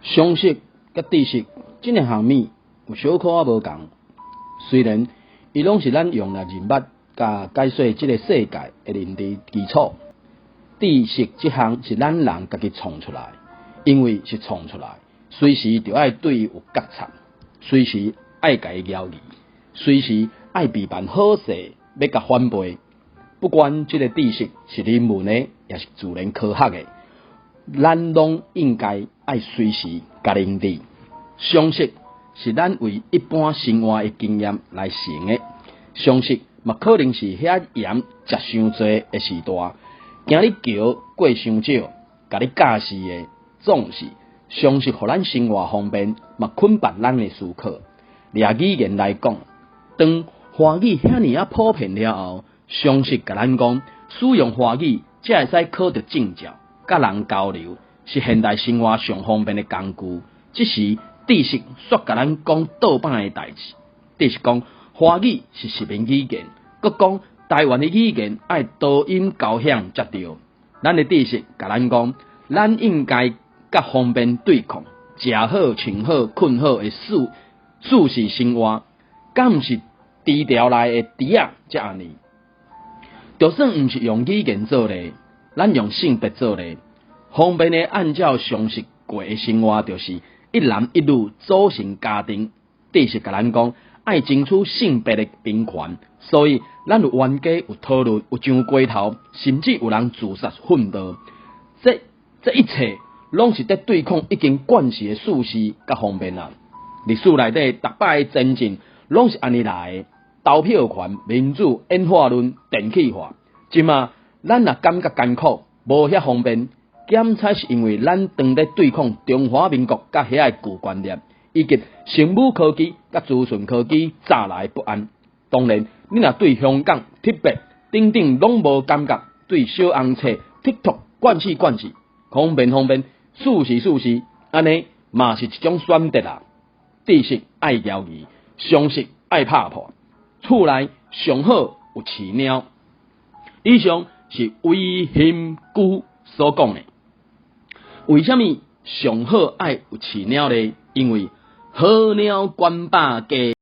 常識佮知識這兩項物有小可仔無仝，雖然伊攏是咱用來認捌佮解說這个世界的認知基礎。知識這項是咱人家己創出來，因為是創出來，隨時就愛對伊有覺察，隨時愛共伊搖疑，隨時愛備辦好勢欲共反背。不管這个知識是人文的，抑是自然科學的，咱攏應該愛隨時共認知。常識是咱為一般生活的經驗來成的，常識嘛可能是遐鹽食傷濟的時代，驚你橋過傷少，共你教示的總是常識，予咱生活方便，嘛捆綁咱的思考。掠語言來講，當華語遐爾仔普遍了後，常識共咱講，使用華語才會使考著證照，佮人交流，是現代生活上方便的工具。這時知識煞共咱講倒反的代誌，知識講華語是殖民語言，閣講台灣的語言愛多音交響才對。咱的知識共咱講，咱應該較方便對抗，食好、穿好、睏好的舒舒適生活，敢毋是豬牢內的豬仔才按呢？就算毋是用語言做例，咱用性別做例，方便的按照常識過的生活，就是一男一女組成家庭。知識共咱講，愛爭取性別的平權，所以咱有冤家，有討論，有上街頭，甚至有人自殺奮鬥。這這一切攏是佇對抗已經慣勢的事實佮方便啊！歷史內底逐擺的前進，攏是按呢來的。投票權、民主、演化論、電氣化。這馬咱若感覺艱苦，無遐方便，檢采是因為咱當咧對抗中華民國佮遐个舊觀念，以及生物科技佮資訊科技帶來不安。當然，你若對香港、特別等等攏無感覺，對小紅冊、TikTok 慣勢慣勢，方便方便，舒適舒適，按呢嘛是一種選擇啦。知識愛搖疑，常識愛拍破，厝內上好有飼貓。以上是魏興居所講的。為啥物上好愛有飼貓呢？因為好貓管飽家。